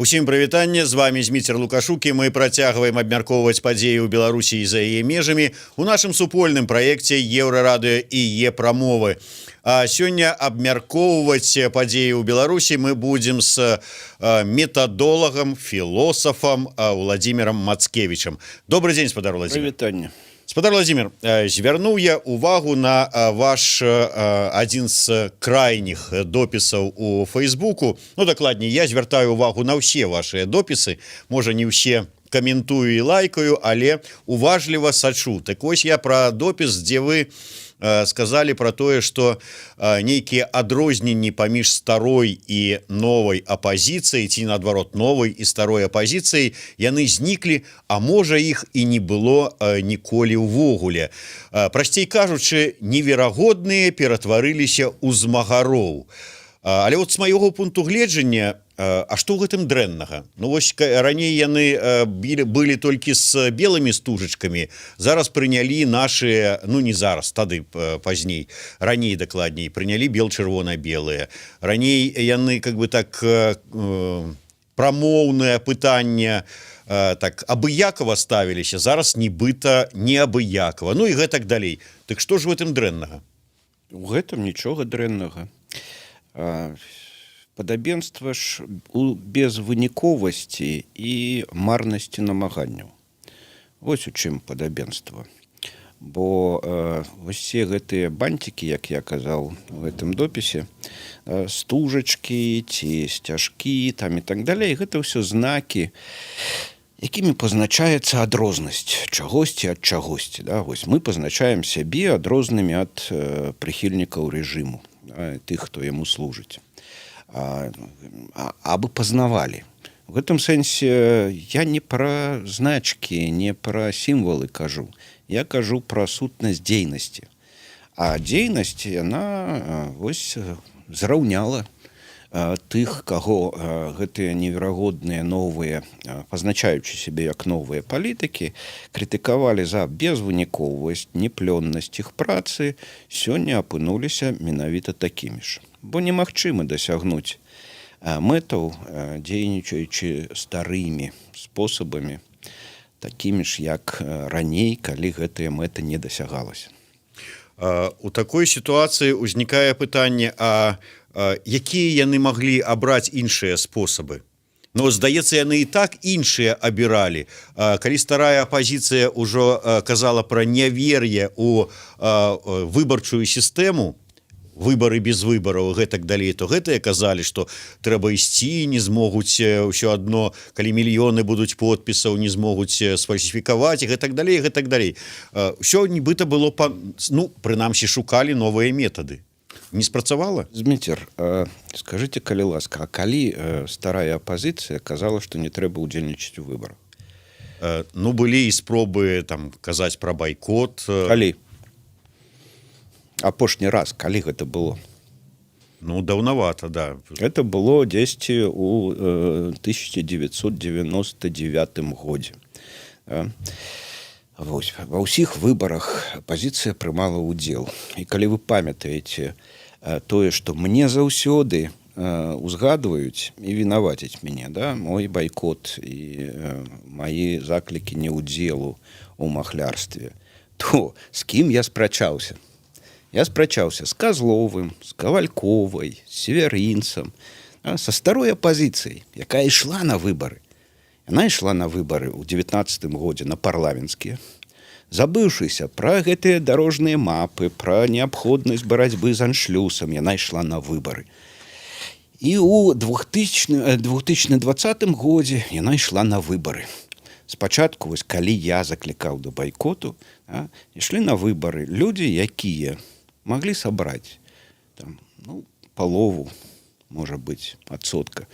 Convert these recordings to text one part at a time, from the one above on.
Усім прывітанне, з вами Зміцер Лукашук, і мы працягваем абмяркоўваць падзеі ў Беларусі і за яе межамі у нашым супольным праекце Еўрарадыё і Е-прамовы. А сёння абмяркоўваць падзеі ў Беларусі мы будзем с метадолагам, філосафам Уладзімірам Мацкевічам. Добры дзень, спадар Уладзімір. Прывітанне. Спадар Уладзімір, звярнуў я увагу на ваш адзін з крайніх допісаў у Фейсбуку. Ну, дакладней, я звяртаю увагу на ўсе вашыя допісы, можа, не ўсе каментую і лайкаю, але уважліва сачу. Так вось, я пра допіс, дзе вы сказалі пра тое, што нейкія адрозненні паміж старой і новай апазіцыяй ці, наадварот, новай і старой апазіцыяй, яны зніклі, а можа, іх і не было ніколі ўвогуле. Прасцей кажучы, неверагодныя ператварыліся ў змагароў. Але вот с майго пункту гледжання, а што ў гэтым дрэннага? Ну вось, раней яны былі толькі з белымі стужачкамі, зараз прынялі нашы, ну, не зараз, тады, пазней, раней, дакладней, прынялі бел чырвона-белыя. Раней яны как бы так прамоўнае пытанне так абыякова ставіліся, зараз нібыта не абыякова, ну і гэтак далей. Так што ж в гэтым дрэннага? У гэтым нічога дрэннага. Падабенства ж у безвыніковасці і марнасці намаганняў. Вось у чым падабенства. Бо усе гэтыя банцікі, як я казаў у гэтым допісе, стужачкі ці сцяжкі там і так далей, гэта ўсё знакі, якімі пазначаецца адрознасць чагосьці ад чагосьці. Да? Вось мы пазначаем сябе адрознымі ад прыхільнікаў рэжыму, да, тых, хто яму служыць. Абы пазнавалі. У гэтым сэнсе я не пра значкі, не пра сімвалы кажу. Я кажу пра сутнасць дзейнасці. А дзейнасць яна вось зраўняла тых, каго гэтыя неверагодныя новыя, пазначаючы сябе як новыя палітыкі, крытыкавалі за безвыніковасць, неплённасць іх працы, сёння апынуліся менавіта такімі ж. Бо немагчыма дасягнуць мэтаў, дзейнічаючы старымі спосабамі, такімі ж, як раней, калі гэтыя мэты не дасягалася. У такой сітуацыі ўзнікае пытанне: а якія яны маглі абраць іншыя спосабы? Но, здаецца, яны і так іншыя абіралі. Калі старая апазіцыя ўжо казала пра нявер'е у выбарчую сістэму, выбары без выбараў, гэтак далей, то гэтыя казалі, што трэба ісці, не змогуць ўсё адно, калі мільёны будуць подпісаў, не змогуць сфальсіфікаваць і гэтак далей, гэтак далей. Ўсё нібыта было па, ну, прынамсі, шукалі новыя метады. Не спрацавала. Зміцер, скажыце, калі ласка, а калі старая апазіцыя казала, што не трэба ўдзельнічаць у выбарах? Ну, былі і спробы там казаць пра байкот. Калі апошні раз, калі гэта было? Ну, даўнавата, да. Это было дзесьці у 1999 годзе, да? Вось, ва ўсіх выбарах апазіцыя прымала ўдзел. І калі вы памятаеце тое, што мне заўсёды узгадваюць і вінаваціць мяне, да, мой байкот і мае заклікі неўдзелу у махлярстве, то з кім я спрачаўся? Я спрачаўся з Казловым, з Кавальковай, Севярынцам, са старой апазіцыяй, якая ішла на выбары. Яна ішла на выбары ў 19-м годзе, на парламенцкія, забыўшыся пра гэтыя дарожныя мапы, пра неабходнасць барацьбы з аншлюсам, яна ішла на выбары. І ў 2020 годзе яна ішла на выбары. Спачатку вось, калі я заклікаў да байкоту, ішлі на выбары людзі, якія маглі сабраць там, ну, палову, можа быць, адсотка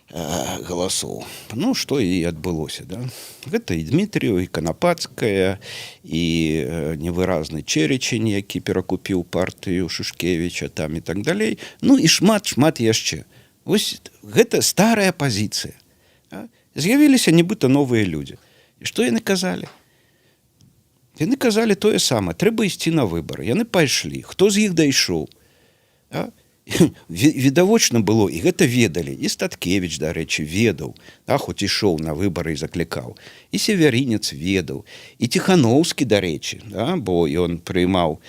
галасоў. Ну, што і адбылося, да? Гэта і Дмітрыеў, і Канапацкая, і невыразны Чэрачэнь, які перакупіў партыю Шушкевіча там і так далей. Ну і шмат, шмат яшчэ. Вось гэта старая пазіцыя. Да? З'явіліся нібыта новыя людзі. І што яны казалі? Яны казалі тое самае: трэба ісці на выбары. Яны пайшлі. Хто з іх дайшоў? Да? Відавочна было, і гэта ведалі, і Статкевич, дарэчы, ведаў, да, хоць ішоў на выбары і заклікаў, і Севярынец ведаў, і Ціханоўскі, дарэчы, да, бо ён прыймаў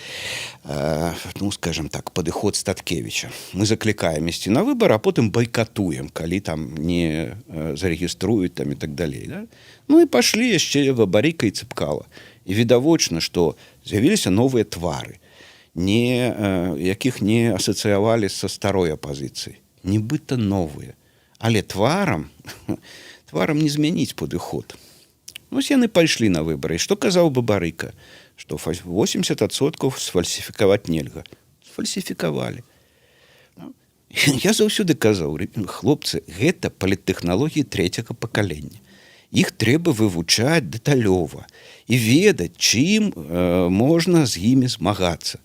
ну, скажем так, падыход Статкевича: мы заклікаем ісці на выбор, а потым байкатуем, калі там не зарэгіструюць там і так далей, да? Ну і пашлі яшчэ Бабарыка і Цапкала, і відавочна, што з'явіліся новыя твары, не якіх не асацыявалі са старой апазіцыяй, нібыта новыя, але тварам не змяніць падыход. Вось яны пайшлі на выбары. Што казаў Бабарыка? Што 80% сфальсіфікаваць нельга. Сфальсіфікавалі. Ну, я заўсёды казаў: хлопцы, гэта паліттэхналогіі трэцяга пакалення, іх трэба вывучаць дэталёва і ведаць, чым можна з імі змагацца.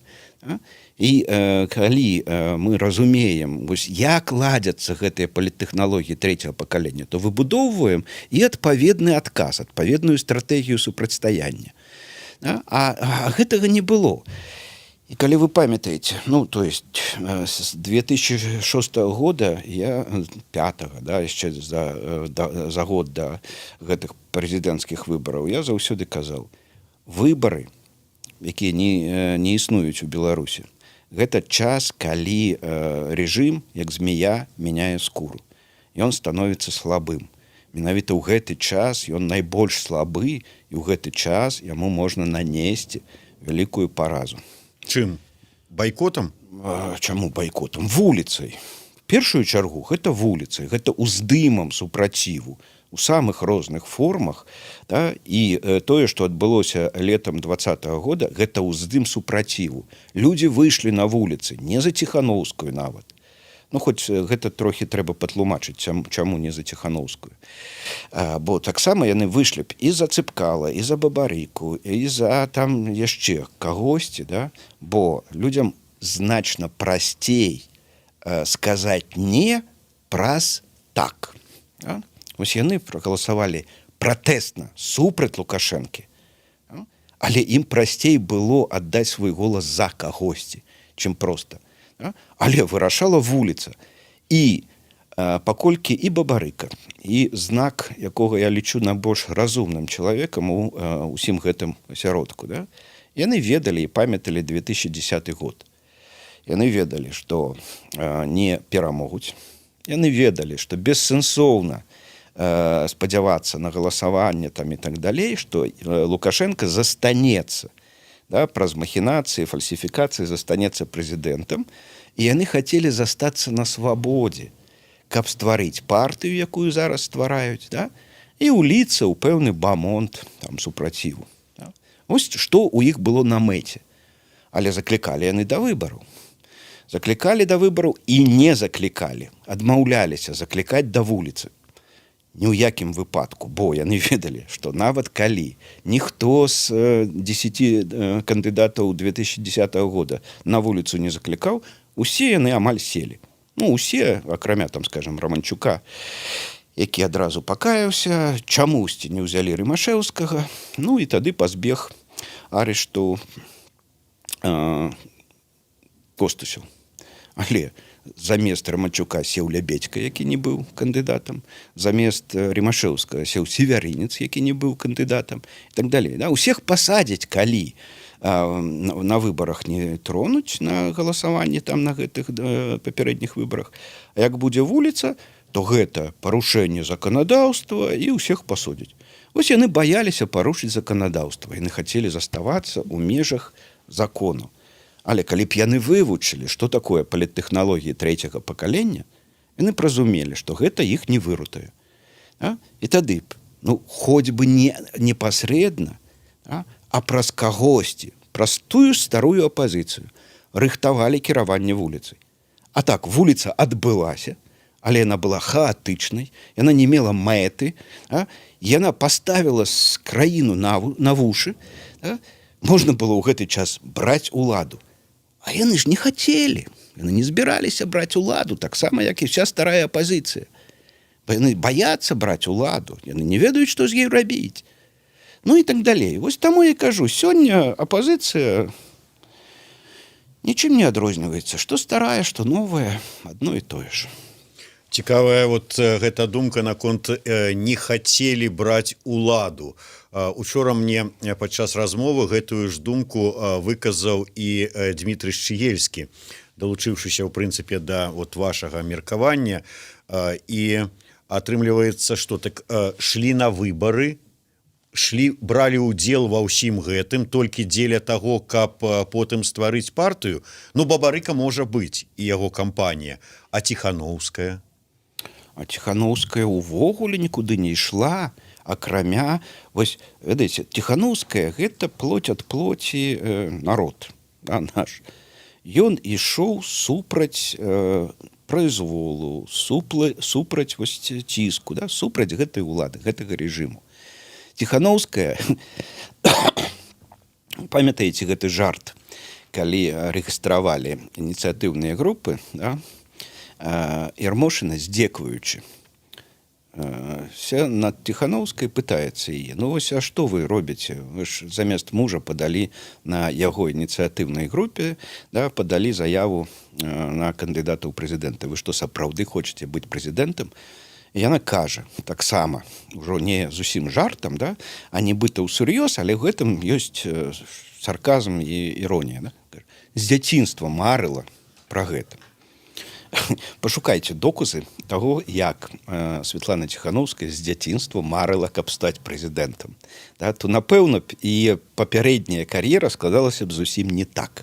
Да? І калі мы разумеем вось, як ладзяцца гэтыя паліттэхналогіі трэцяга пакалення, то выбудоўваем і адпаведны адказ, адпаведную стратэгію супрацьстаяння. Да? А гэтага не было. І калі вы памятаеце, ну, то есть с 2006 года, я пятого, да, яшчэ за год да гэтых прэзідэнцкіх выбараў, я заўсёды казаў: выбары, якія не існуюць у Беларусі, гэта час, калі рэжым, як змея, мяняе скуру. Ён становіцца слабым. Менавіта ў гэты час ён найбольш слабы, і ў гэты час яму можна нанесці вялікую паразу. Чым? Байкотам? Чаму байкотам? Вуліцай. Першую чаргу гэта вуліцай, гэта уздымам супраціву у самых розных формах, да? І тое, што адбылося летом 20-го года, гэта ўздым супраціву. Людзі выйшлі на вуліцы не за Ціханоўскую нават. Ну, хоць гэта трохі трэба патлумачыць, чаму не за Ціханоўскую. Бо таксама яны выйшлі б і за Цапкала, і за Бабарыку, і за там яшчэ кагосьці, да? Бо людзям значна прасцей сказаць не праз так. Да? Вось яны прагаласавалі пратэстна супраць Лукашэнкі, да? Але ім прасцей было аддаць свой голас за кагосьці, чым проста. Да? Але вырашала вуліца. І паколькі і Бабарыка, і Знак, якога я лічу найбольш разумным чалавекам у усім гэтым асяродку, да? Яны ведалі і памяталі 2010 год. Яны ведалі, што не перамогуць. Яны ведалі, што бессэнсоўна спадзявацца на галасаванне там і так далей, што Лукашэнка застанецца, да, праз махінацыі, фальсіфікацыі застанецца прэзідэнтам, і яны хацелі застацца на свабодзе, каб стварыць партыю, якую зараз ствараюць, да, і ўліцца ў пэўны бамонт там супраціву. Да. Вось што ў іх было на мэце. Але заклікалі яны да выбараў. Заклікалі да выбараў і не заклікалі, адмаўляліся заклікаць да вуліцы. Ні ў якім выпадку, бо яны ведалі, што нават калі ніхто з 10 кандыдатаў 2010 года на вуліцу не заклікаў, усе яны амаль селі. Ну, усе, акрамя там, скажем, Раманчука, які адразу пакаяўся, чамусьці не ўзялі Рымашэўскага, ну і тады пазбег арышту Костусеў. Але замест Раманчука сеў Лябедзька, які не быў кандыдатам, замест Рымашэўскага сеў Севярынец, які не быў кандыдатам, і так далей. Да? Усех пасадзяць, калі на выбарах не тронуць, на галасаванні там, на гэтых папярэдніх выбарах. А як будзе вуліца, то гэта парушэнне заканадаўства, і ўсіх пасудзяць. Вось яны баяліся парушыць заканадаўства, яны хацелі заставацца ў межах закону. Але калі б яны вывучылі, што такое паліттэхналогіі трэцяга пакалення, яны б разумелі, што гэта іх не выратуе. А? І тады б, ну, хоць бы не непасрэдна, а праз кагосьці, праз тую старую апазіцыю рыхтавалі кіраванне вуліцай. А так вуліца адбылася, але яна была хаатычнай, яна не мела мэты, а? Яна паставіла з краіну на вушы. А? Можна было ў гэты час браць уладу. А яны ж не хацелі, яны не збіраліся браць уладу, таксама як і вся старая апазіцыя. Бо яны баяцца браць уладу, яны не ведаюць, што з ёй рабіць. Ну і так далей. Вось таму я кажу, сёння апазіцыя Нічым не адрозніваецца, што старая, што новая, одно і тое ж. Цікавая вот гэта думка наконт «не хацелі браць уладу». Учора мне падчас размовы гэтую ж думку выказаў і Дмітрый Шчыгельскі, далучыўшыся ў прынцыпе да вот вашага меркавання. І атрымліваецца, что так шлі на выбары, шлі, бралі удзел ва ўсім гэтым толькі дзеля таго, каб потым стварыць партыю. Ну, Бабарыка, можа быць, і яго кампанія, а Ціхановская? А Ціхановская увогуле нікуды не ішла, акрамя, вось ведаеце, Ціхановская — гэта плоть ад плоти народ, да, наш. Ён ішоў супраць произволу, супраць вось ціску, да, супраць гэтай улады, гэтага рэжыму. Ціхановская, памятаеце гэты жарт, калі рэгістравалі ініцыятыўныя групы, да, Ярмошына, здзекваючы над Ціхановскай, пытаецца яе: «Ну вось, а што вы робіце? Вы ж замест мужа падалі на яго ініцыятыўнай групе, да, падалі заяву на кандыдата ў прэзідэнта. Вы што, сапраўды хочаце быць прэзідэнтам?» Яна кажа таксама ўжо не зусім жартам, да, а нібыта ўсур'ёз, але ў гэтым ёсць сарказм і іронія, да? З дзяцінства марыла пра гэта. Пашукайце доказы таго, як Светлана Ціхановская з дзяцінства марыла, каб стаць прэзідэнтам, да, то, напэўна б, і папярэдняя кар'ера складалася б зусім не так.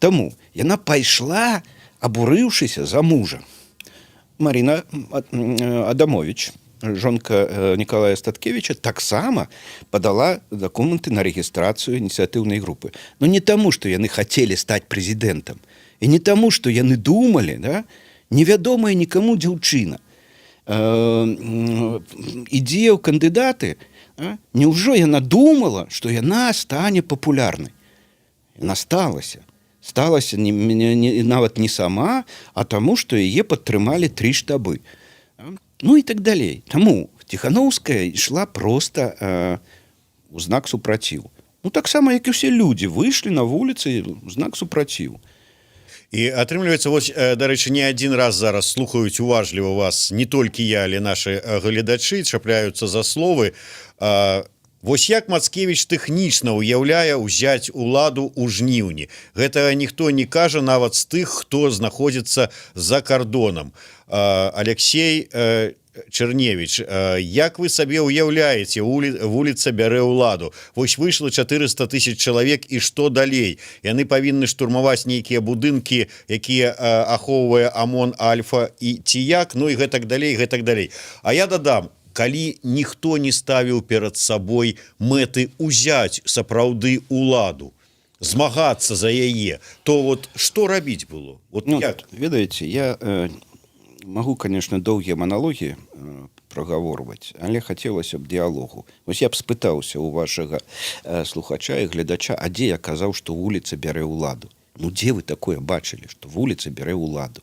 Таму яна пайшла, абурыўшыся за мужа. Марина Адамович, жонка Николая Статкевича, таксама падала дакументы на рэгістрацыю ініцыятыўнай групы. Но не таму, што яны хацелі стаць прэзідэнтам, і не таму, што яны думалі, да, невядомая нікаму дзяўчына ідзе ў кандыдаты, да? Няўжо яна думала, што яна стане папулярнай? Яна сталася не, нават не сама, а таму, што яе падтрымалі тры штабы. Ну і так далей. Таму Ціхановская ішла просто у знак супраціву. Ну, таксама, як і ўсе людзі выйшлі на вуліцы у знак супраціву. І атрымліваецца, вось, дарэчы, не адзін раз зараз слухаюць уважліва вас не толькі я, але нашы гледачы чапляюцца за словы. Вось як Мацкевич тэхнічна ўяўляе ўзяць уладу ў жніўні? Гэта ніхто не кажа нават з тых, хто знаходзіцца за кардонам. Алексей Чарневич: як вы сабе ўяўляеце, вуліца бярэ ўладу? Вось выйшла 400 тысяч чалавек, і што далей? Яны павінны штурмаваць нейкія будынкі, якія ахоўвае АМОН, Альфа, і ці як? Ну і гэтак далей, гэтак далей. А я дадам: калі ніхто не ставіў перад сабой мэты узяць сапраўды уладу, змагацца за яе, то вот что рабіць было вот? Ну, як? Ведаеце, я могу, конечно, доўгія маналогі прагаворваць, але хацелася б дыялогу. Вось я б спытаўся у вашага слухача і гледача: а дзе я казаў, што вуліца бярэ ўладу? Ну, дзе вы такое бачылі, што вуліца бярэ ўладу?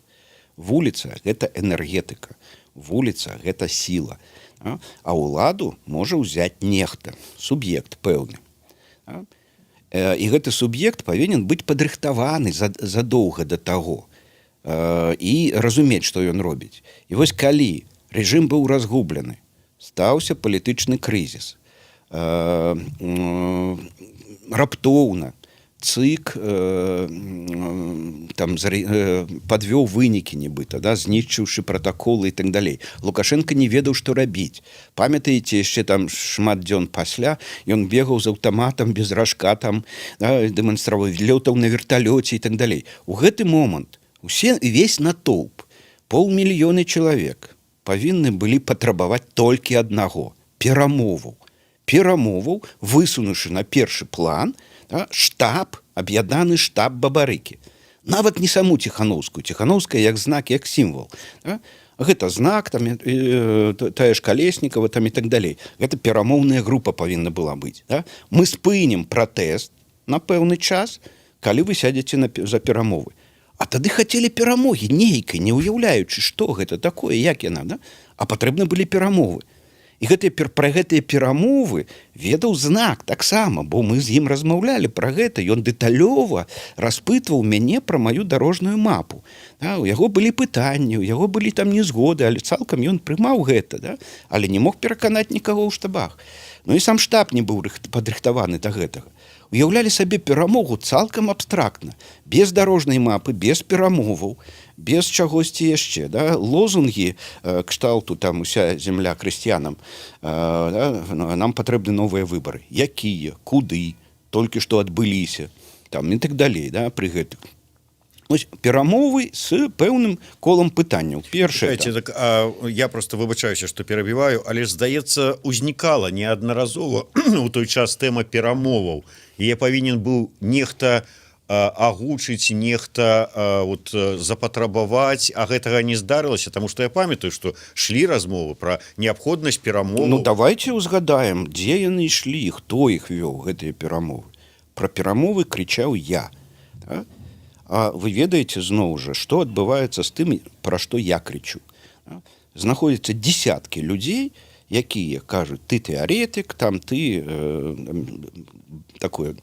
Вуліца — гэта энергетыка, вуліца — гэта сіла, а ўладу можа ўзяць нехта, суб'ект пэўны, а? І гэты суб'ект павінен быць падрыхтаваны задоўга да таго і разумець, што ён робіць. І вось калі рэжым быў разгублены, стаўся палітычны крызіс, раптоўна ЦЫК там падвёў вынікі нібыта, да, знішчыўшы пратаколы і так далей. Лукашенко не ведаў, што рабіць. Памятаеце, яшчэ там шмат дзён пасля ён бегаў з аўтаматам без ражка там, да, дэманстраваў, лётаў на верталёце і так далей. У гэты момант усе, весь натоўп, паўмільёны чалавек, павінны былі патрабаваць толькі аднаго — перамову. Перамову, высунуўшы на першы план, да, штаб, аб'яднаны штаб Бабарыкі. Нават не саму Ціхановскую. Ціхановская як знак, як сімвал, да? Гэта знак там, тая ж Калеснікова там і так далей. Гэта перамоўная група павінна была быць, да? Мы спынім пратэст на пэўны час, калі вы сядзеце за перамовы. А тады хацелі перамогі нейкай, не ўяўляючы, што гэта такое, як яна, да? А патрэбны былі перамовы. І пра гэтыя перамовы ведаў Знак таксама, бо мы з ім размаўлялі пра гэта. Ён дэталёва распытваў мяне пра маю дарожную мапу. Да, у яго былі пытанні, у яго былі там незгоды, але цалкам ён прымаў гэта, да? Але не мог пераканаць нікаго ў штабах. Ну і сам штаб не быў падрыхтаваны да гэтага. Уяўлялі сабе перамогу цалкам абстрактна, без дарожнай мапы, без перамоваў, без чагосьці яшчэ, да? Лозунгі кшталту там «Уся земля крестьянам», да? «Нам патрэбны новыя выбары». Якія, куды, толькі што адбыліся там і так далей, да? Пры гэтых. Ось перамовы з пэўным колам пытанняў. Першае Чакайце, так, а, я просто выбачаюся, что перабіваю, але ж, здаецца, узнікала неаднаразова у той час тэма перамоваў, і я павінен быў нехта агучыць, нехта вот запатрабаваць, а гэтага не здарылася, таму что я памятаю, что шлі размовы про неабходнасць перамоваў. Ну, давайте узгадаем, дзе яны ішлі, хто іх вёў, гэтыя перамовы. Пра перамовы крычаў я, да? А вы ведаеце, зноў жа, што адбываецца з тым, пра што я крычу, да? Знаходзяцца десяткі людзей, якія кажуць: «Ты тэарэтык там, ты такое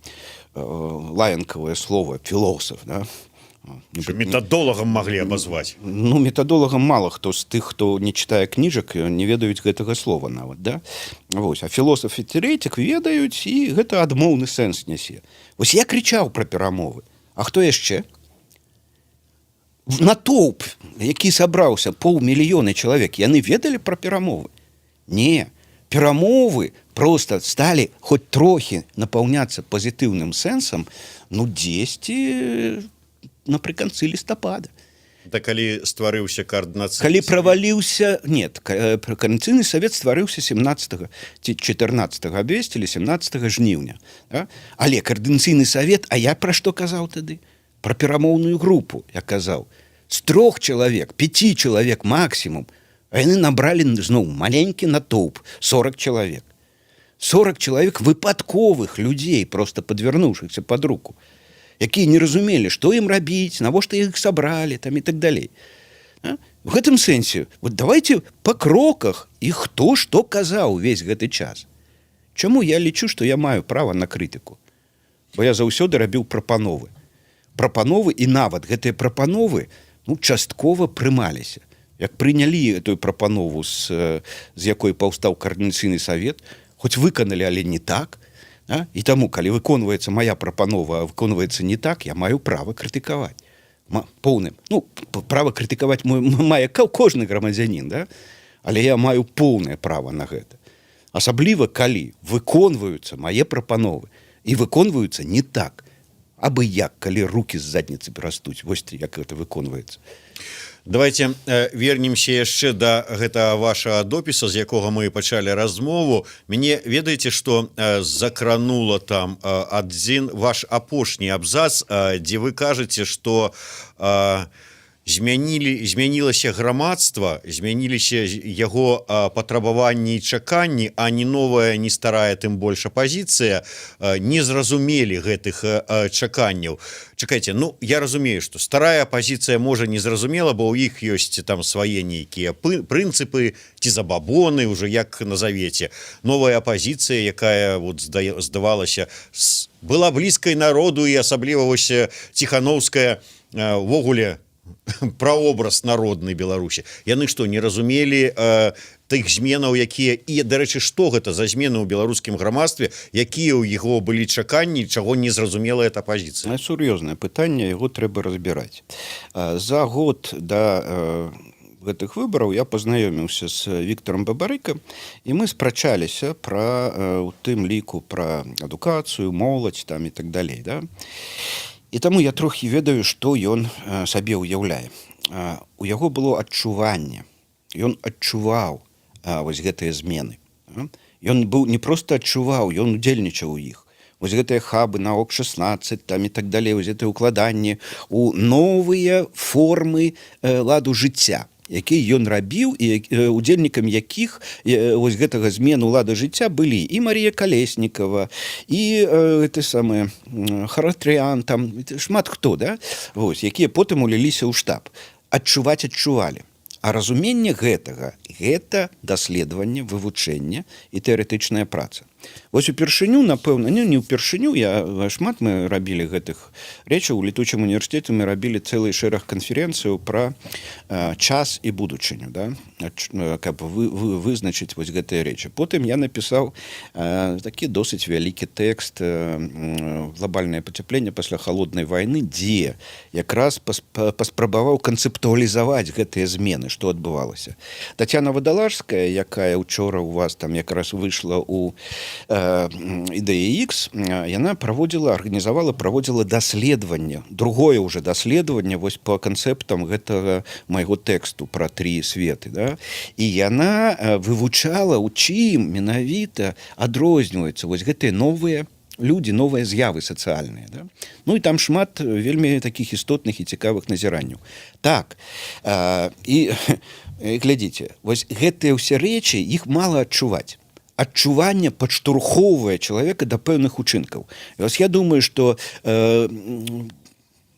лаянкавае слово, філосаф», да? Метадолагам маглі абазваць. Ну, метадолагам мала хто з тых, хто не чытае кніжак, не ведаюць гэтага слова нават, да? Вось, а філосаф і тэарэтык ведаюць, і гэта адмоўны сэнс нясе. Вось я крычаў пра перамовы. А хто яшчэ? Натоўп, які сабраўся, паўмільёны чалавек, яны ведалі пра перамовы? Не, перамовы просто сталі хоць трохі напаўняцца пазітыўным сэнсам, ну, дзесьці напрыканцы лістапада. Да, калі стварыўся каардынацыйны Калі праваліўся, нет, каардынацыйны савет стварыўся 17 ці 14, абвесцілі 17 жніўня, да? Але каардынацыйны савет, а я пра што казаў тады? Пра перамоўную групу я казаў, з трох чалавек, пяці чалавек максімум, а яны набралі зноў маленькі натоўп, 40 чалавек. 40 чалавек выпадковых людзей, просто подвернувшихся под руку, якія не разумелі, што ім рабіць, навошта іх сабралі там і так далей. А? В гэтым сэнсе вот давайте по кроках, і хто што казаў увесь гэты час. Чаму я лічу, што я маю права на крытыку? Бо я заўсёды рабіў прапановы. Прапановы, і нават гэтыя прапановы, ну, часткова прымаліся. Як прынялі эту прапанову, з якой паўстаў каардынацыйны савет, хоць выканалі, але не так, да? І таму, калі выконваецца моя прапанова, выконваецца не так, я маю права крытыкаваць. Поўным, ну, права крытыкаваць мой мае кожны грамадзянін, да? Але я маю поўнае права на гэта, асабліва калі выконваюцца мае прапановы і выконваюцца не так, абы як, калі руки з задніцы растуць. Вось ты, як это выконваецца. Давайте вернемся яшчэ да гэтага вашага допіса, з якога мы пачалі размову. Мяне, ведаеце, что закранула там? Адзін ваш апошні абзац, дзе вы кажаце, что змянілася грамадства, змяніліся яго патрабаванні і чаканні, а не новая, не старая, тым больш апазіцыя не зразумелі гэтых чаканняў. Чакайце, ну, я разумею, что старая апазіцыя можа не зразумела, бо ў іх ёсць там свае нейкія прынцыпы ці забабоны, уже як назавеце. Новая апазіцыя, якая вот здавалася, была блізкай народу, і асабліва вось Ціхановская увогуле праобраз народнай Беларусі, яны што, не разумелі тых зменаў, якія, і, дарэчы, што гэта за змены ў беларускім грамадстве, якія ў яго былі чаканні, чаго не зразумела эта пазіцыя? Сур'ёзнае пытанне, яго трэба разбіраць. За год да гэтых выбараў я пазнаёміўся з Віктором Бабарыка, і мы спрачаліся пра, у тым ліку пра адукацыю, моладзь там і так далей, да? І таму я трохі ведаю, што ён сабе ўяўляе. У яго было адчуванне, ён адчуваў вось гэтыя змены, да? Ён быў, не проста адчуваў, ён удзельнічаў у іх. Вось гэтыя хабы на ОК 16 там і так далей, вось гэтае укладанне у новыя формы ладу жыцця, які ён рабіў і удзельнікам якіх вось гэтага змену лада жыцця былі і Марія Калеснікова, і ты самы Харатрыян там, шмат хто, да? Вось, якія потым уліліся ў штаб. Адчуваць адчувалі. А разуменне гэтага — гэта даследаванне, вывучэнне і тэарэтычная праца. Вось упершыню, напэўна, не ўпершыню, я шмат, мы рабілі гэтых рэчаў у Летучым універсітэце, мы рабілі цэлы шэраг канферэнцыяў пра час і будучыню, да? Каб вы вызначыць вось гэтыя рэчы. Потым я напісаў такі досыць вялікі тэкст «Глобальнае пацяпленне пасля холоднай войны», дзе якраз паспрабаваў канцэптуалізаваць гэтыя змены, што адбывалася. Татьяна Вадалажская, якая учора у вас там якраз выйшла у «Ідэі X», яна праводзіла, арганізавала, праводзіла даследаванне, другое уже даследаванне вось по канцэптам гэтага майго тэксту про тры светы, да? І яна вывучала, у чым менавіта адрозніваюцца вось гэтыя новыя людзі, новыя з'явы сацыяльныя, да? Ну і там шмат вельмі такіх істотных і цікавых назіранняў. Так, і глядзіце, вось гэтыя ўсе рэчы, іх мала адчуваць. Адчуванне падштурхоўвае чалавека да пэўных учынкаў. І вось я думаю, что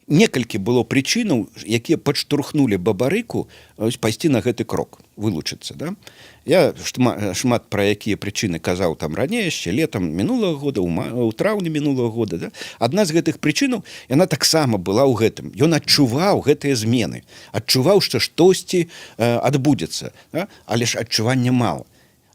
некалькі было прычынаў, якія падштурхнулі Бабарыку ось пайсці на гэты крок, вылучыцца, да? Я шмат пра якія прычыны казаў там раней, яшчэ летом мінулага года, у траўні мінулага года, да? Адна з гэтых прычынаў, яна таксама была ў гэтым: ён адчуваў гэтыя змены, адчуваў, што штосьці адбудзецца, да? Але ж адчування мала,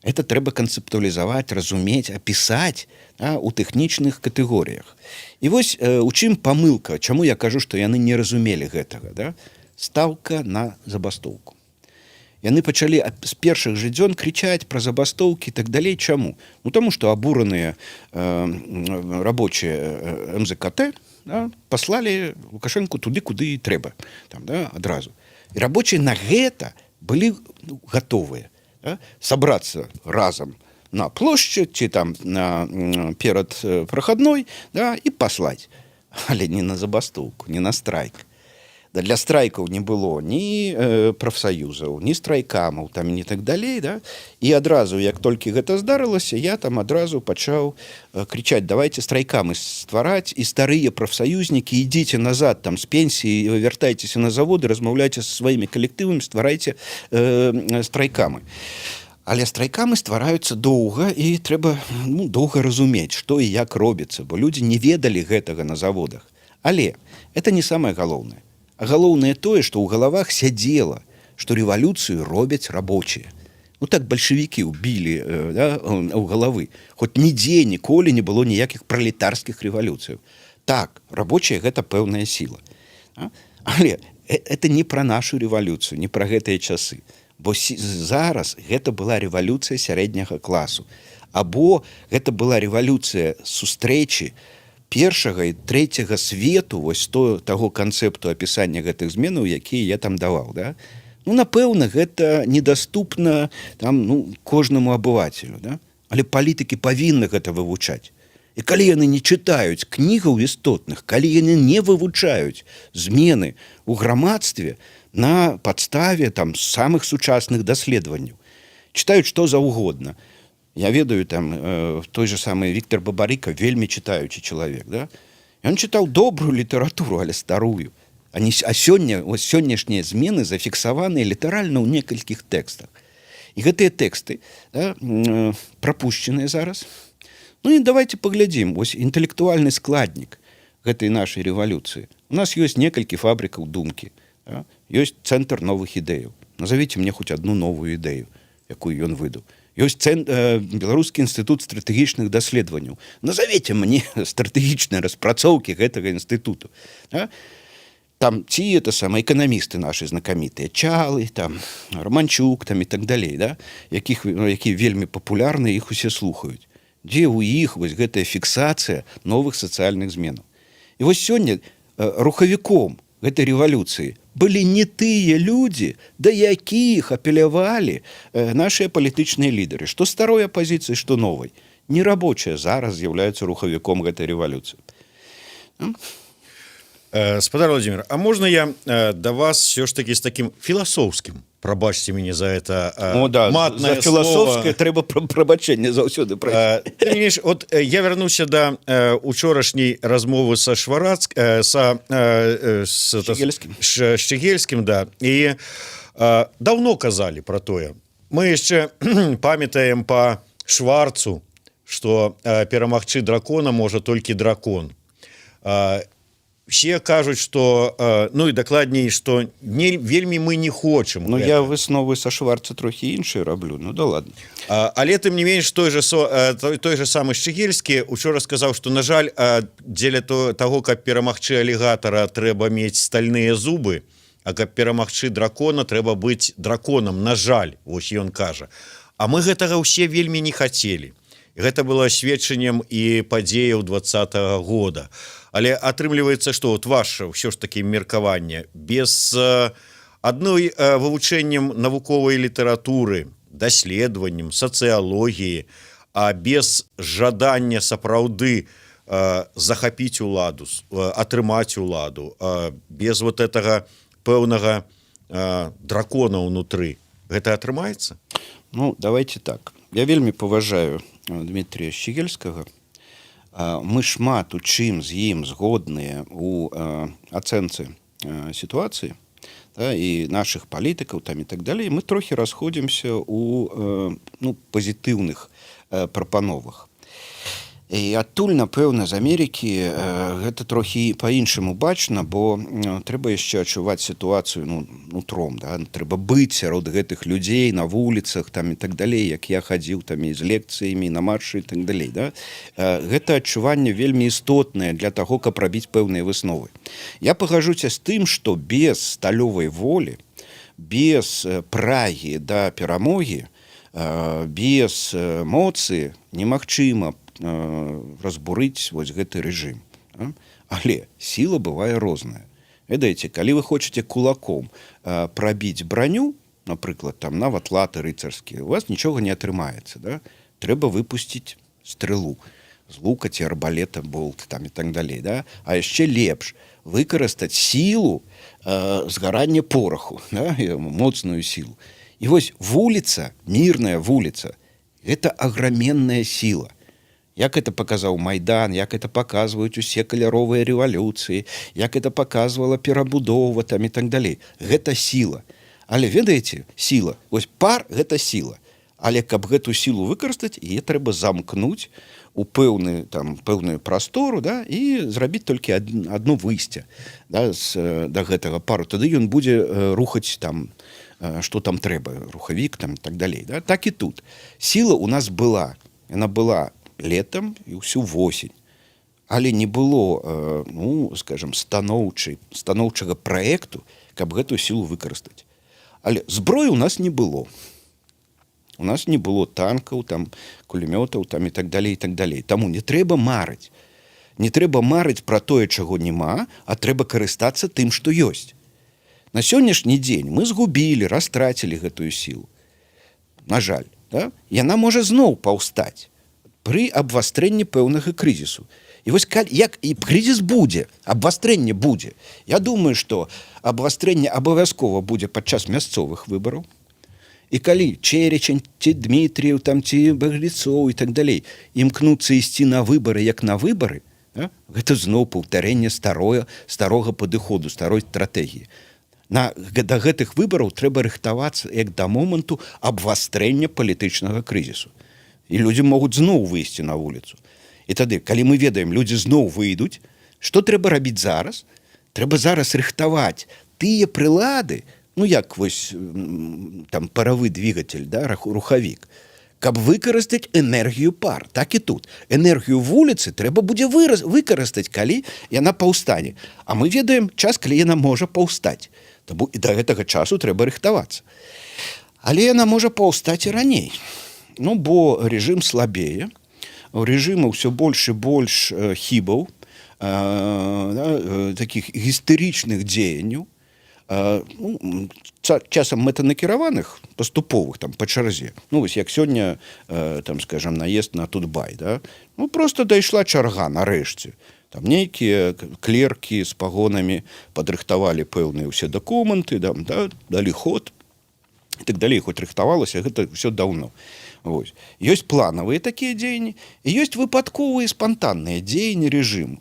это трэба канцэптуалізаваць, разумець, апісаць, да, у тэхнічных катэгорыях. І вось у чым памылка, чаму я кажу, што яны не разумелі гэтага, да? Стаўка на забастоўку. Яны пачалі з першых жа дзён крычаць пра забастоўкі і так далей. Чаму? Ну, таму што абураныя рабочыя МЗКТ, да, паслалі Лукашэнку туды, куды і трэба там, да, адразу. І рабочыя на гэта былі, ну, гатовыя, да, сабрацца разам на плошчы ці там перад прахадной, да, і паслаць, але не на забастоўку, не на страйк. Да, для страйкаў не было ні прафсаюзаў, ні страйкамаў там, не так далей, да? І адразу, як толькі гэта здарылася, я там адразу пачаў крычаць: «Давайте страйкамы ствараць, і старыя прафсаюзнікі, ідзіце назад там з пенсіі, вяртайцеся на заводы, размаўляйце са сваімі калектывамі, стварайце страйкамы». Але страйкамы ствараюцца доўга, і трэба, ну, доўга разумець, што і як робіцца, бо людзі не ведалі гэтага на заводах. Але это не самае галоўнае. А галоўнае тое, што ў галавах сядзела, што рэвалюцыю робяць рабочыя. Ну, так бальшавікі ўбілі да, ў галавы. Хоць нідзе ніколі не было ніякіх пралетарскіх рэвалюцыяў. Так, рабочыя — гэта пэўная сіла. А? Але это не пра нашу рэвалюцыю, не пра гэтыя часы. Бо зараз гэта была рэвалюцыя сярэдняга класу. Або гэта была рэвалюцыя сустрэчы першага і трэцяга свету, вось таго канцэпту апісання гэтых зменаў, якія я там даваў, да? Ну, напэўна, гэта недаступна там, ну, кожнаму абывацелю, да? Але палітыкі павінны гэта вывучаць. І калі яны не чытаюць кнігаў істотных, калі яны не вывучаюць змены ў грамадстве на падставе там самых сучасных даследаванняў, чытаюць што заўгодна. Я ведаю, там той же самы Віктор Бабарыка, вельмі чытаючы чалавек, да? Ён чытаў добрую літаратуру, але старую. А не, а сёння, ось сённяшнія змены зафіксаваныя літаральна ў некалькіх тэкстах. І гэтыя тэксты, да, прапушчаныя зараз. Ну і давайте паглядзім ось інтэлектуальны складнік гэтай нашай рэвалюцыі. У нас ёсць некалькі фабрыкаў думкі, да? Ёсць Цэнтр новых ідэяў. Назовите мне хоць одну новую ідэю, якую ён выдаў. Ёсць Беларускі інстытут стратэгічных даследаванняў. Назовите мне стратэгічныя распрацоўкі гэтага інстытуту. Да? Там ці это самое, эканамісты наши знакамітыя, Чалы там, Романчук там і так далей, да? Якія вельмі папулярны, іх усе слухаюць. Дзе ў іх вось гэтая фіксацыя новых сацыяльных зменаў? І вось сёння рухавіком гэтай рэвалюцыі былі не тыя людзі, да якіх апелявалі нашыя палітычныя лідары, што старой апазіцыі, што новай. Не рабочыя зараз з'яўляюцца рухавіком гэтай рэвалюцыі. Спадар Владимир, а можна я да вас все ж таки з таким філасофскім, прабачце мяне за это О, да, матное за філасофскае слово. Трэба прабачэнне заўсёды прасіць. Тым не менш, от я вярнуся да учорашняй размовы са Шварацк, са Шчыгельскім. Шчыгельскім, да, і Давно казалі про тое. Мы яшчэ памятаем по Шварцу, что перамагчы дракона можа толькі дракон. Все кажуць, что, ну і дакладней, что не вельмі мы не хочам. Ну, я высновы са Шварца трохі іншыя раблю, ну да ладно. Але тым не менш, той же самы Шчыгельскі учора сказаў, что, на жаль, дзеля того, каб перамагчы алігатара, трэба мець стальныя зубы, а каб перамагчы дракона, трэба быць драконам. На жаль, вось ён кажа. А мы гэтага ўсе вельмі не хацелі. Гэта было сведчаннем і падзеяў 20-го года. Але атрымліваецца, что вот ваше ўсё ж таки меркаванне: без адной вывучэннем навуковай літаратуры, даследаваннем сацыялогіі, а без жадання сапраўды захапіць уладу, атрымаць уладу, без вот этого пэўнага дракона ўнутры гэта атрымаецца? Ну, давайте так: я вельмі паважаю Дмітрия Шчыгельскага, мы шмат у чым з ім згодныя у ацэнцы сітуацыі, да, і наших палітыкаў там і так далей. Мы трохі расходзімся у ну, пазітыўных прапановах. І адтуль, напэўна, з Амерыкі гэта трохі по-іншаму бачна, бо трэба яшчэ адчуваць сітуацыю, ну, нутром, да? Трэба быць сярод гэтых людзей на вуліцах там і так далей, як я хадзіў там і з лекцыямі на маршы і так далей, да? Гэта адчуванне вельмі істотнае для таго, каб рабіць пэўныя высновы. Я пагажуся з тым, што без сталёвай волі, без прагі да перамогі, без моцы немагчыма разбурыць вось гэты рэжым. Але сіла бывае розная. Ведаеце, калі вы хочаце кулаком прабіць браню, напрыклад, там нават латы рыцарскія, у вас нічога не атрымаецца, да? Трэба выпусціць стрэлу з лука ці арбалета, болт там і так далей, да? А яшчэ лепш выкарыстаць сілу згарання пораху, да? Моцную сілу. І вось вуліца, мірная вуліца — это аграменная сіла, як это показаў Майдан, як это показваюць усе каляровыя рэвалюцыі, як это показывала перабудова там і так далей. Гэта сіла. Але, ведаеце, сіла, ось пар — гэта сіла, але каб гэту сілу выкарыстаць, яе трэба замкнуць у пэўны там пэўную прастору, да, і зрабіць толькі одно выйсце, да, да гэтага пару. Тады ён будзе рухаць там, что там трэба, рухавік там, так далей, да? Так і тут: сіла у нас была, яна была летом і ўсю восень, але не было, ну, скажем, станоўчага праекту, каб гэтую сілу выкарыстаць. Але зброі у нас не было, у нас не было танкаў там, кулемётаў там і так далей, і так далей. Таму не трэба марыць, не трэба марыць пра тое, чаго няма, а трэба карыстацца тым, што ёсць. На сённяшні дзень мы згубілі, растрацілі гэтую сілу, на жаль, да? Яна можа зноў паўстаць пры абвастрэнні пэўнага крызісу. І вось як і крызіс будзе, абвастрэнне будзе. Я думаю, что абвастрэнне абавязкова будзе падчас мясцовых выбараў. І калі Чэрачэнь ці Дмітрыеў там ці Багліцоў і так далей імкнуцца ісці на выбары як на выбары, да? Гэта зноў паўтарэнне старога падыходу, старой стратэгіі. Да гэтых выбараў трэба рыхтавацца як да моманту абвастрэння палітычнага крызісу, і людзі могуць зноў выйсці на вуліцу. І тады, калі мы ведаем, людзі зноў выйдуць, что трэба рабіць зараз? Трэба зараз рыхтаваць тыя прылады, ну, як вось там паравы двигатель, да, рухавік, каб выкарыстаць энергію пар. Так і тут: энергію вуліцы трэба будзе выкарыстаць, калі яна паўстане. А мы ведаем час, калі яна можа паўстаць. Таму і да гэтага часу трэба рыхтавацца. Але яна можа паўстаць і раней. Ну, бо рэжым слабее, у рэжыма ўсё больш і больш хібаў, да, таких гістэрычных дзеянняў, ну, часам мэтанакіраваных, паступовых там па чарзе. Ну, вось як сёння там, скажем, наезд на Тутбай, да? Ну, просто дайшла чарга нарэшце. Там нейкія клеркі з пагонамі падрыхтавалі пэўныя ўсе дакументы там, да, далі ход і так далей, хоць рыхтавалася гэта ўсё даўно. Вось. Ёсць планавыя такія дзеянні і ёсць выпадковыя, спантанныя дзеянні рэжыму.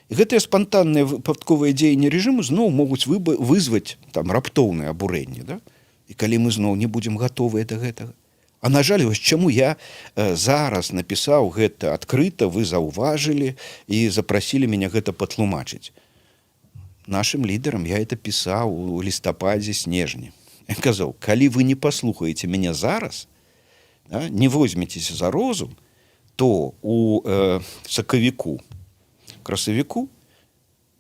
І гэтыя спантанныя, выпадковыя дзеянні рэжыму зноў могуць вызваць там раптоўнае абурэнне, да? І калі мы зноў не будзем гатовыя да гэтага? А на жаль, вось чаму я зараз напісаў гэта адкрыта, вы заўважылі і запрасілі мяне гэта патлумачыць. Нашым лідарам я это пісаў у лістападзе, снежні. Я казаў: калі вы не паслухаеце мяне зараз, да, не возьмецеся за розум, то у сакавіку, красавіку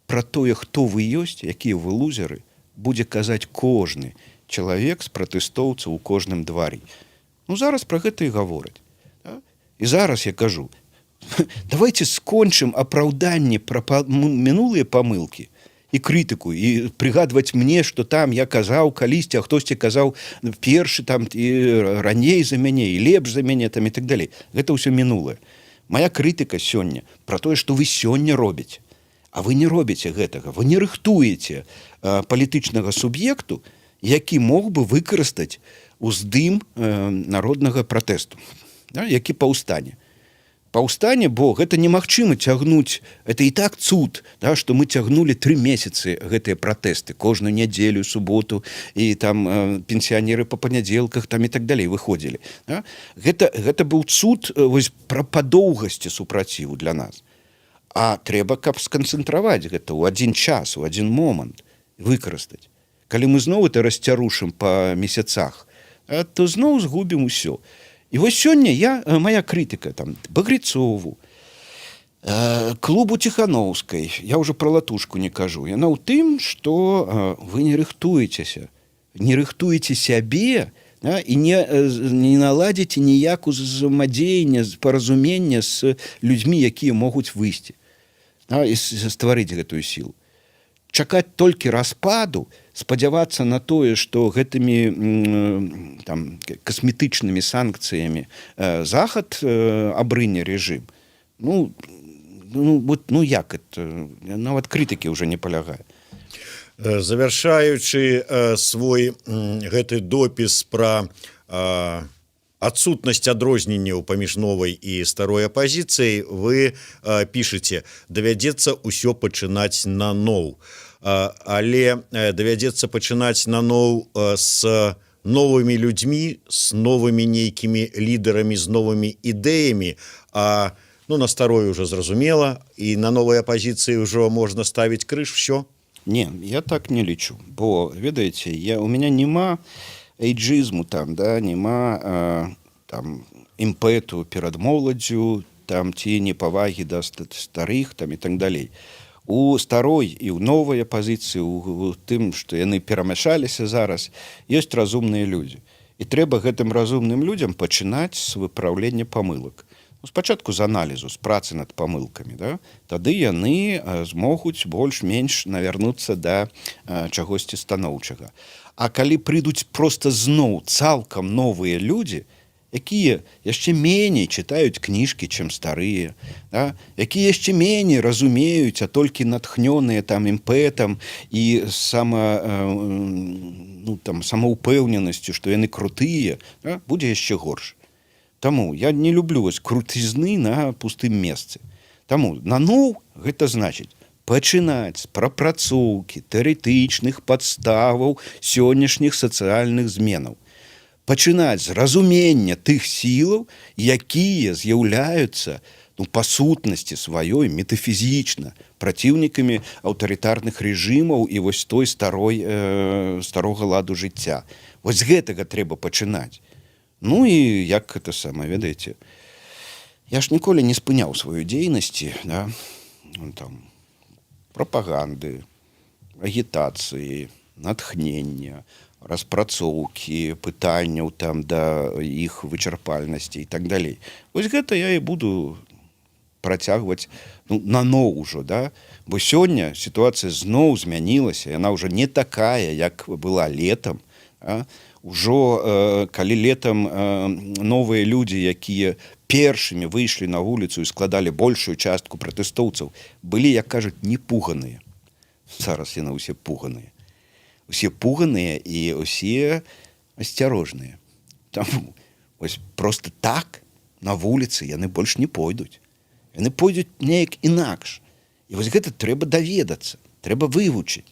пра тое, хто вы ёсць, якія вы лузеры, будзе казаць кожны чалавек з пратэстоўцаў у кожным двары. Ну, зараз пра гэта і гавораць. Да? І зараз я кажу: давайте скончым апраўданне пра мінулыя памылкі і крытыку, і прыгадваць мне, что там я казаў калісьці, а хтосьці казаў першы там і раней за мяне, і лепш за мяне там, і так далей. Гэта ўсё мінулае. Моя крытыка сёння пра тое, што вы сёння робіце. А вы не робіце гэтага, вы не рыхтуеце палітычнага суб'екту, які мог бы выкарыстаць уздым народнага пратэсту, да, які паўстане, бо гэта немагчыма цягнуць. Это і так цуд, да, что мы цягнулі 3 месяцы гэтыя пратэсты кожную нядзелю, суботу, і там пенсіянеры по панядзелках там і так далей выходзілі, да? Гэта быў цуд вось пра падоўгасці супраціву для нас. А трэба, каб сканцэнтраваць гэта ў адзін час, у адзін момант выкарыстаць. Калі мы зноў это расцярушым по месяцах, то зноў згубім усё. І вось сёння моя крытыка там Багрицову, клубу Ціхановскай, я уже про Латушку не кажу, яна ў тым, что вы не рыхтуецеся, не рыхтуеце сябе, да, і не наладзіце ніяку взаемадзеяння, паразумення з людзьмі, якія могуць выйсці, да, і стварыць гэтую сілу. Чакаць толькі распаду, спадзявацца на тое, што гэтымі там касметычнымі санкцыямі Захад абрыне рэжым, ну вот, ну як это нават крытыкі уже не палягае. Завяршаючы свой гэты допіс пра адсутнасць адрозненняў паміж новай і старой апазіцыяй, вы пішаце: давядзецца ўсё пачынаць наноў. Але давядзецца пачынаць наноў с новымі людзьмі, с новымі нейкімі лідарамі, з новымі ідэямі. А ну, на старой уже зразумела, і на новай апазіцыі ўжо можна ставіць крыж, все. Не, я так не лічу, бо, ведаеце, у меня няма эйджызму там, да, няма там імпэту перад моладдзю там ці непавагі да старых там і так далей. У старой і ў новай апазіцыі, у тым, што яны перамяшаліся зараз, ёсць разумныя людзі, і трэба гэтым разумным людзям пачынаць з выпраўлення памылак. Ну, спачатку з аналізу, з працы над памылкамі, да? Тады яны змогуць больш-менш навярнуцца да чагосьці станоўчага. А калі прыйдуць просто зноў цалкам новыя людзі, якія яшчэ меней чытаюць кніжкі, чым старыя, да? Якія яшчэ меней разумеюць, а толькі натхнёныя там імпэтам і ну, там самаўпэўненасцю, што яны крутыя, да? Будзе яшчэ горш. Таму я не люблю вось крутызны на пустым месцы. Таму наноў — гэта значыць пачынаць з прапрацоўкі тэарэтычных падставаў сённяшніх сацыяльных зменаў, пачынаць з разумення тых сілаў, якія з'яўляюцца, ну, па сутнасці сваёй, метафізічна праціўнікамі аўтарытарных рэжымаў і вось той старога ладу жыцця. Вось з гэтага трэба пачынаць. Ну і як это самае, ведаеце, я ж ніколі не спыняў сваю дзейнасці, да? Ну, там прапаганды, агітацыі, натхнення, распрацоўкі пытанняў там да іх вычарпальнасці і так далей. Вось гэта я і буду працягваць, ну, наноў ужо, да? Бо сёння сітуацыя зноў змянілася, яна ўжо не такая, як была летом, а? Ужо калі летом новыя людзі, якія першымі выйшлі на вуліцу і складалі большую частку пратэстоўцаў, былі, як кажуць, не пуганыя. Зараз яны ўсе пуганыя, усе пуганыя і усе асцярожныя. Таму ось просто так на вуліцы яны больш не пойдуць, яны пойдуць неяк інакш. І вось гэта трэба даведацца, трэба вывучыць.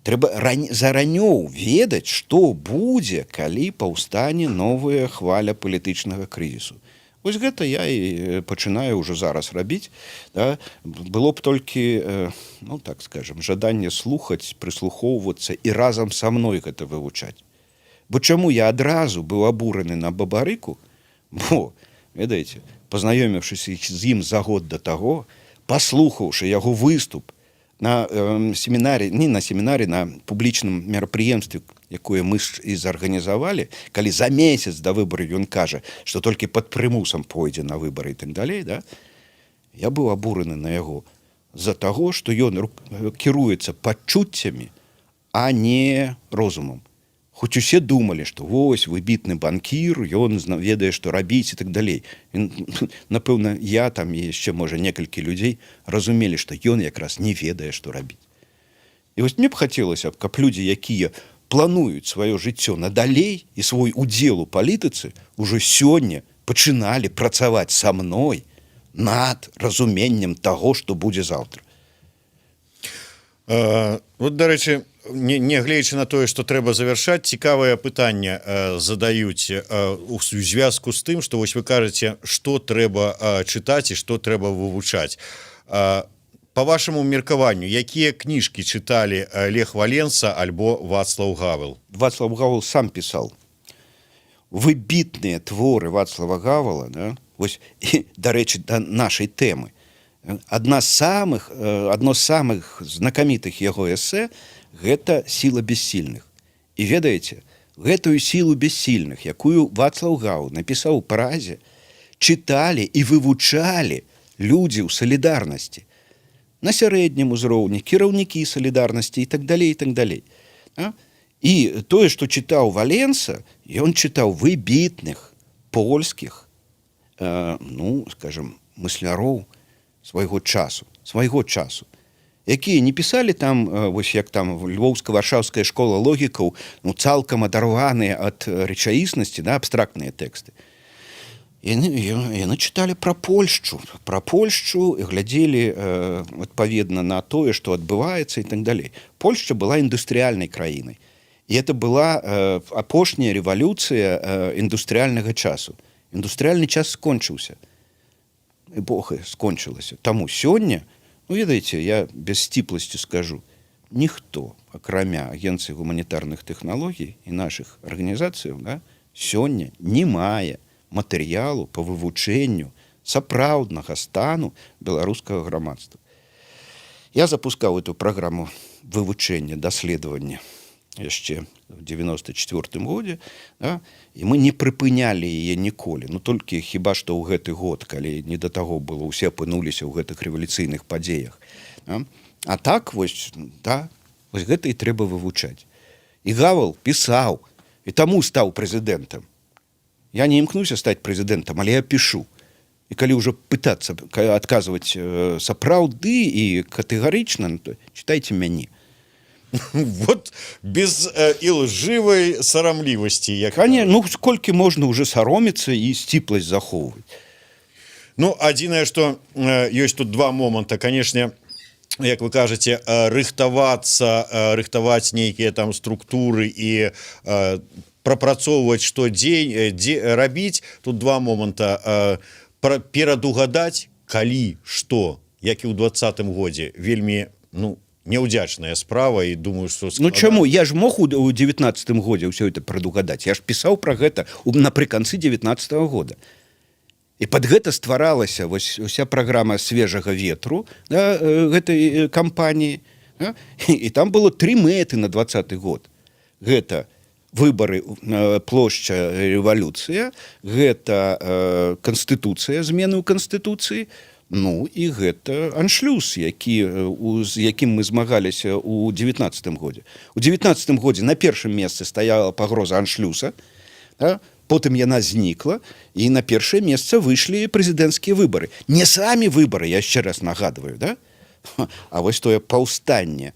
Трэба заранёў ведаць, што будзе, калі паўстане новая хваля палітычнага крызісу. Вось гэта я і пачынаю ўжо зараз рабіць, да? Было б толькі, ну, так скажем, жаданне слухаць, прыслухоўвацца і разам са мной гэта вывучаць. Бо чаму я адразу быў абураны на Бабарыку? Бо, ведаеце, пазнаёміўшыся з ім за год да таго, паслухаўшы яго выступ на семінарі, не на семінарі, на публічным мерапрыемстве, якое мы ж і зарганізавалі, калі за месяц да выбараў ён кажа, што толькі пад прымусам пойдзе на выбары і так далей, да? Я быў абураны на яго з-за таго, што ён кіруецца пачуццямі, а не розумам. Хоць усе думалі, што вось выбітны банкір, ён ведае, што рабіць і так далей. Ён, напэўна, я там і яшчэ, можа, некалькі людзей разумелі, што ён якраз не ведае, што рабіць. І вось мне б хацелася б, каб людзі, якія плануюць сваё жыццё надалей і свой удзел у палітыцы, ужо сёння пачыналі працаваць са мной над разуменнем таго, што будзе заўтра. Вот, дарэчы, не гледзячы на тое, что трэба завяршаць, цікавае пытанне задаюць у звязку з тым, что вось вы кажаце, что трэба чытаць і что трэба вывучаць. По вашаму меркаванню, якія кніжкі чыталі Лех Валенса альбо Вацлаў Гавел? Вацлав Гавел сам пісаў выбітныя творы Вацлава Гавала, да? Вось, і, дарэчы, да нашай тэмы, адна з самых адно з самых знакамітых яго эсэ — гэта «Сила бессильных». І ведаеце, гэтую «Сілу бессильных», якую Вацлаў Гавел напісаў у Празе, чыталі і вывучалі людзі ў «Салідарнасці» на сярэднім узроўні, кіраўнікі «Салідарнасці» і так далей, і так далей. А? І тое, што чытаў Валенса, ён чытаў выбітных польскіх, ну, скажем, мысляроў свайго часу, якія не пісалі там, вось як там львоўска-варшаўская школа логікаў, ну, цалкам адарваныя ад рэчаіснасці, да, абстрактныя тэксты. Яны чыталі пра Польшчу і глядзелі адпаведна на тое, што адбываецца, і так далей. Польшча была індустрыяльнай краінай. І это была апошняя рэвалюцыя індустрыяльнага часу. Індустрыяльны час скончыўся. Эпоха скончылася. Таму сёння, ну, ведаеце, я без сціпласці скажу, ніхто, акрамя Агенцыі гуманітарных тэхналогій і нашых арганізацыяў, да, сёння не мае матэрыялу по вывучэнню сапраўднага стану беларускага грамадства. Я запускаў эту праграму вывучэння, даследавання яшчэ в 94 годзе, да, і мы не прыпынялі яе ніколі, ну, толькі хіба што ў гэты год, калі не да таго было, усе апынуліся ў гэтых рэвалюцыйных падзеях, да? А так вось, да, вось гэта і трэба вывучаць. І Гавал пісаў і таму стаў прэзідэнтам. Я не імкнуся стаць прэзідэнтам, але я пішу. І калі ўжо пытацца адказваць сапраўды і катэгарычна, ну, то чытайце мяне. Вот без ілжывай сарамлівасці, як Кане, ну, сколькі можна уже саромецца і сціпласць захоўваць? Ну, адзінае, что ёсць тут два моманта, конечно. Як вы кажаце, рыхтавацца, рыхтаваць нейкія там структуры і прапрацоўваць, што дзень дзе рабіць. Тут два моманта: перадугадаць, калі што, як і ў 20-м годзе, вельмі, ну, няўдзячная справа, і думаю, что Ну чаму? Я ж мог у 19-м годзе ўсё это прадугадаць. Я ж пісаў пра гэта напрыканцы 19-го года, і под гэта стваралася вось уся праграма свежага ветру, да, гэтай кампаніі, да? І там было тры мэты на 20-ы год: гэта выбары, плошча, рэвалюцыя, гэта канстытуцыя, змены ў канстытуцыі, ну і гэта аншлюс, які з якім мы змагаліся у 19-м годзе. У 19-м годзе на першым месцы стаяла пагроза аншлюса, да? Потым яна знікла, і на першае месца выйшлі прэзідэнцкія выбары. Не самі выбары, я яшчэ раз нагадываю, да? А вось тое паўстанне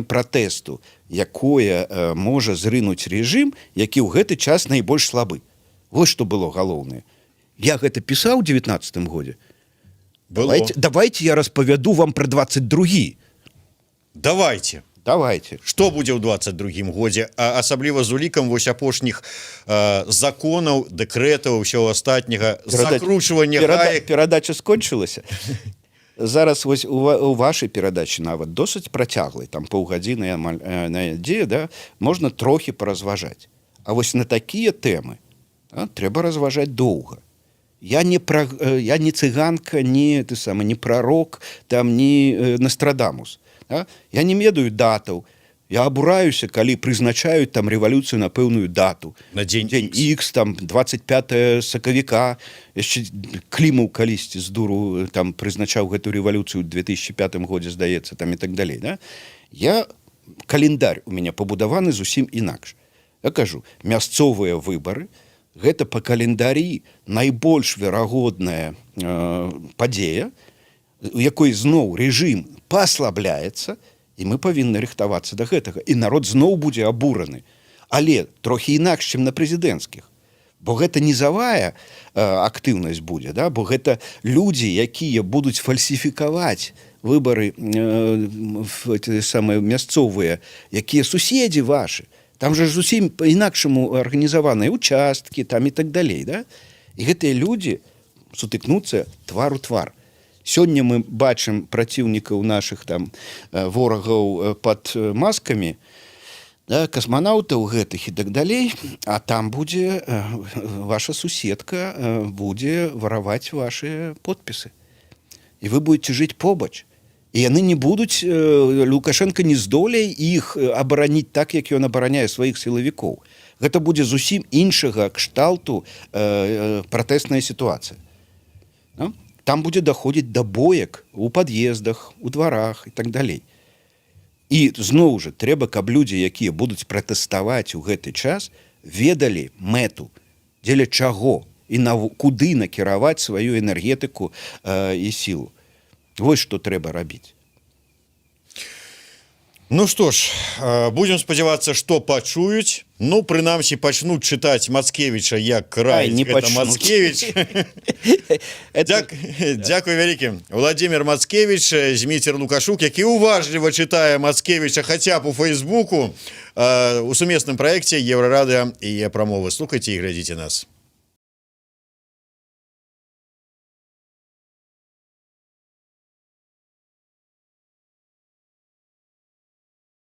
пратэсту, якое можа зрынуць рэжым, які ў гэты час найбольш слабы. Вось што было галоўнае. Я гэта пісаў у 19-м годзе. Было. Давайте я распавяду вам про 22. Давайте. Давайте. Что будзе ў 22 годзе, асабліва з улікам вось апошніх законаў, дэкрэтаў, ўсё астатняга, закручвання гаек? Перадача скончылася. Зараз вось у вашай перадачы, нават досыць працяглай, там паўгадзіны амаль на дзе, да, можна трохі паразважаць. А вось на такія тэмы, да, трэба разважаць доўга. Я не цыганка, не ты самы, не прарок там, не Нострадамус, да? Я не ведаю датаў. Я абураюся, калі прызначаюць там рэвалюцыю на пэўную дату. На дзень. Дзень X, там 25 сакавіка. Яшчэ Клімаў калісьці з дуру там прызначаў гэту рэвалюцыю ў 2005 годзе, здаецца, там, і так далей, да? Я календарь у меня пабудаваны зусім інакш. Я кажу, мясцовыя выбары — гэта по календарі найбольш верагодная падзея, у якой зноў рэжым паслабляецца, і мы павінны рыхтавацца да гэтага, і народ зноў будзе абураны, але трохі інакш, чым на прэзідэнцкіх, бо гэта нізавая актыўнасць будзе, да? Бо гэта людзі, якія будуць фальсіфікаваць выбары самыя мясцовыя, якія суседзі ваши. Там же зусім по-інакшаму арганізаваныя участкі там і так далей, да? І гэтыя людзі сутыкнуцца твар у твар. Сёння мы бачым праціўнікаў наших там, ворагаў под маскамі, да, касманаўтаў гэтых і так далей, а там будзе ваша суседка будзе вараваць ваши подпісы, і вы будете жыць побач, і яны не будуць, Лукашенко не здолее іх абараніць так, як ён абараняе сваіх сілавікоў. Гэта будзе зусім іншага кшталту пратэсная сітуацыя, да? Там будзе даходзіць да боек у пад'ездах, у дварах і так далей. І зноў жа трэба, каб людзі, якія будуць пратэставаць у гэты час, ведалі мэту, дзеля чаго і на куды накіраваць сваю энергетыку і сілу. Вось што трэба рабіць. Ну што ж, будем спадзявацца, што пачуюць. Ну, прынамсі, пачнуць чытаць Мацкевіча, як рай не пачнуць. Мацкевич. Дзякуй вялікі. Владимир Мацкевич, Зміцер Лукашук, які уважліва чытае Мацкевіча хаця б у Фейсбуку, у сумесным праекце Еўрарадыа і Прамовы. Слухайце і глядзіце нас.